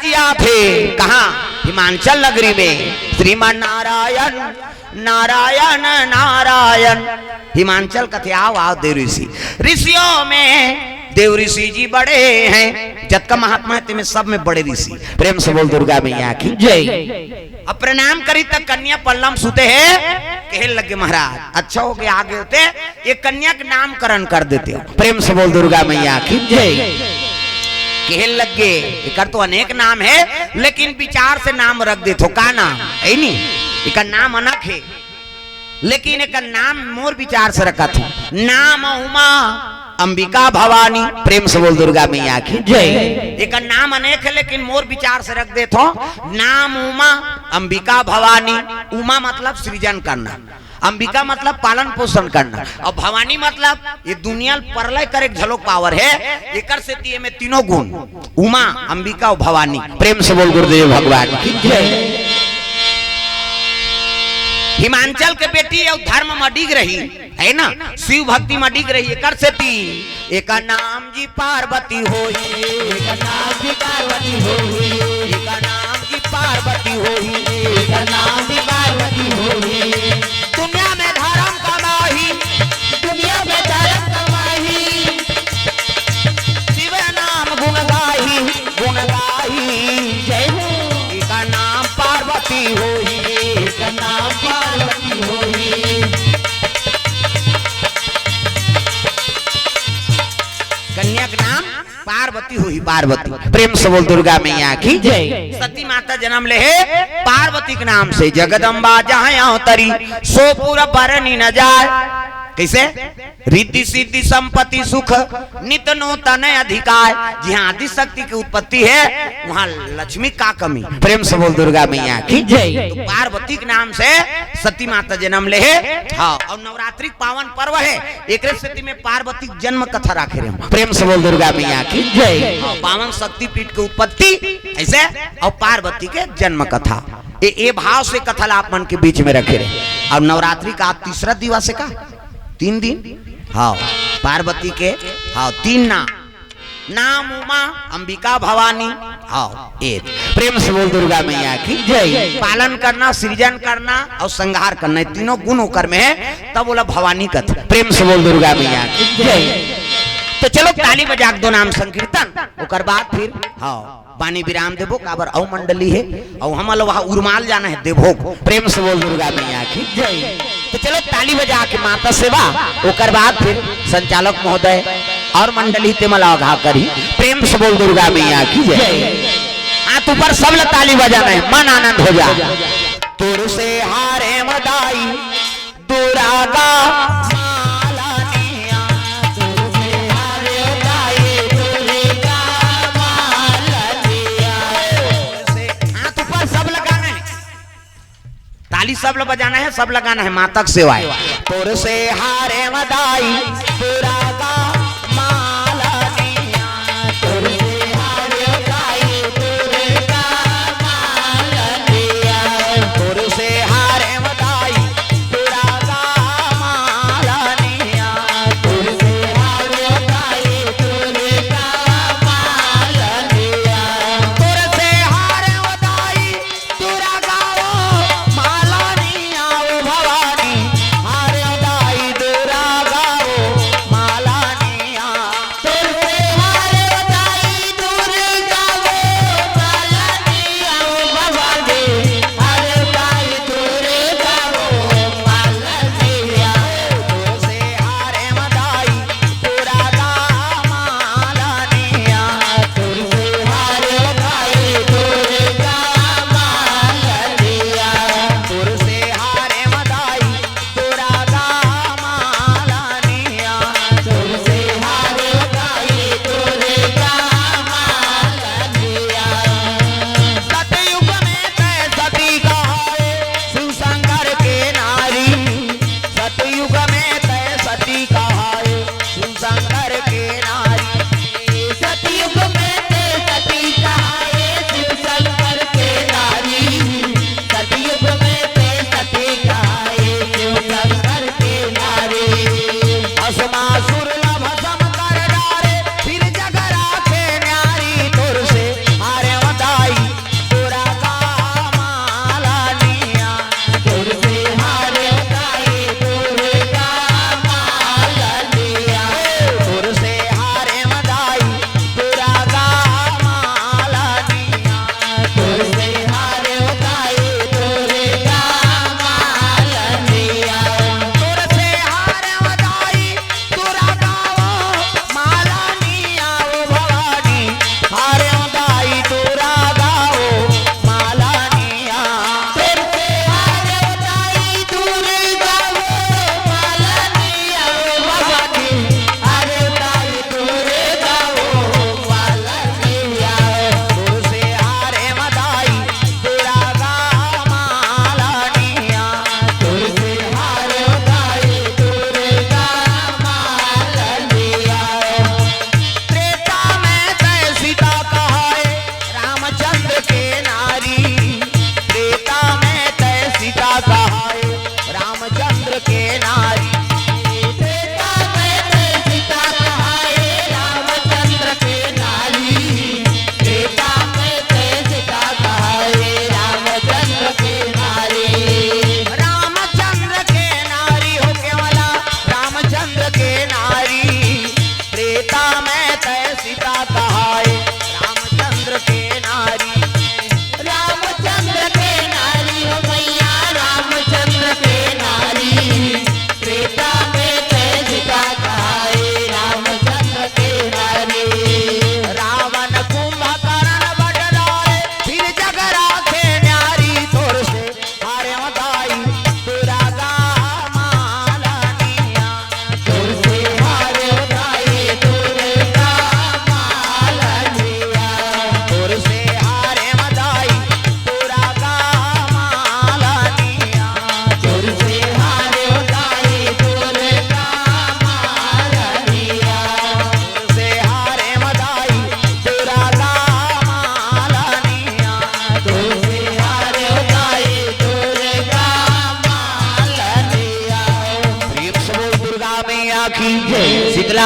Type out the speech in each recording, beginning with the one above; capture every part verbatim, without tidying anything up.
जी आथे कहाँ? हिमांचल नगरी में। श्रीमान नारायण, नारायण, नारायण। हिमांचल कथे, "आओ, आओ, देव ऋषि।" ऋषियों में देव ऋषि जी बड़े हैं। जतका महात्मा है, तेमे सब में बड़े ऋषि। प्रेम से बोल दुर्गा मैया की जय। अब प्रणाम करी त कन्या पल्लम सुते है, कहे लगे, "महाराज, अच्छा हो गया, आगे होते, ये कन्या के नामकरण कर देते हो।" प्रेम से बोल दुर्गा मैया की जय। कहे लगे, "एकर तो अनेक नाम है, लेकिन विचार से नाम रख देथो।" का नाम है नी? एकर नाम अनेक है, लेकिन एकर नाम मोर विचार से रखत हूँ। नाम उमा अंबिका भवानी। प्रेम से बोल दुर्गा मैया की जय। एकर नाम अनेक है, लेकिन मोर विचार से रख देथो। नाम उमा अंबिका भवानी। उमा मतलब सृजन करना, अंबिका मतलब पालन पोषण करना, और भवानी मतलब ये दुनिया ल प्रलय करे के घलो पावर है। एकर सेती एमे तीनों गुण, उमा, अंबिका और भवानी। प्रेम से बोल गुरुदेव भगवान की जय। हिमांचल के बेटी और धर्म म अडिग रही, है ना, शिव भक्ति म अडिग रही, एकर सेती एकर नाम जी पार्वती होही, एकर नाम जी पार्वती होही, एकर नाम जी पार्वती होही, एकर नाम जी पार्वती होही। दुनिया में धर्म कमाही, दुनिया में धर्म कमाही, शिव नाम गुण गाही, गुण गाही। जय हो। एकर नाम पार्वती होही, एकर नाम पार्वती होही। कन्या के नाम पार्वती होही, पार्वती। प्रेम से बोल दुर्गा मैया की जय। सती माता जन्म ले हे पार्वती के नाम से, जगदम्बा जहाँ अवतरी, सो पुर बरनी न जाय। कैसे? रिद्धि सिद्धि संपत्ति सुख नित नूतन अधिकार। जिहाँ आदि शक्ति के उत्पत्ति हे, उहाँ लक्ष्मी का कमी। प्रेम से बोल दुर्गा मैया की जय। तो पार्वती के नाम से सती माता जन्म ले हे। हाँ, और नवरात्रि के पावन पर्व हे, एकरे सेती में पार्वती के जन्म कथा राखे रहे हूँ। प्रेम से बोल दुर्गा मैया की जय। हाँ, पावन शक्तिपीठ के उत्पत्ति ऐसे और पार्वती के जन्म कथा, ये, ये भाव से कथा ला आप मन के बीच में रखे रहे। और नवरात्रि का आज तीसरा दिवस हे का? तीन दिन। हाँ, पार्वती के, हाँ, तीन नाम, नाम उमा, अंबिका भवानी। हाँ, एक। प्रेम से बोल दुर्गा मैया की जय। पालन करना, सृजन करना और संहार करना, ये तीनों गुण ओकर में हे, तब बोला भवानी कथा। प्रेम से बोल दुर्गा मैया की जय। तो चलो ताली बजा के दो नाम संकीर्तन, ओकर बाद फिर, हाँ, पानी विराम देबो, काबर अउ मंडली हे, अउ हमन ल वहाँ उरमाल जाना हे देवभोग। प्रेम से बोल दुर्गा मैया की जय। तो चलो ताली बजा के माता सेवा, ओकर बाद फिर संचालक महोदय और मंडली तेमन ल आगाह करही। प्रेम से बोल दुर्गा मैया की जय। हाथ ऊपर, सब ल ताली बजाना हे, मन आनंद हो जा। तोर से हारे मदाई दुर्गा मालनिया, तोर से हारे दाई दुर्गा मालनिया। हाथ ऊपर, सब लगाना हे, ताली सब ल बजाना हे, सब लगाना हे, माता के सेवा हे। तोर से हारे मदाई दुर्गा मालनिया, तोर से हारे दाई दुर्गा मालनिया, तोर से हारे मदाई दुर्गा मालनिया, तोर से हारे दाई दुर्गा मालनिया, तोर से हारे दाई दुर्गा ओ मालनिया ओ भवानी, हारे दाई दुर्गा ओ मालनिया।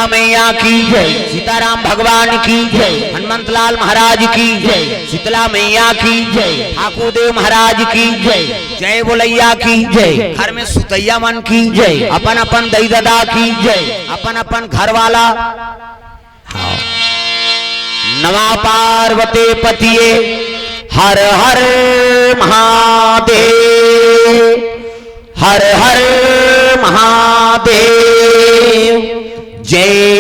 मैया की जय, सीताराम भगवान की जय, हनुमंत लाल महाराज की जय, शीतला मैया की जय, ठाकुर देव महाराज की जय, जय बोलैया की जय, घर में सुतैया मन की जय, अपन अपन दई ददा की जय, अपन अपन घर वाला। हाँ। नमः पार्वती पतिये, हर हर महादेव, हर हर महादेव। जय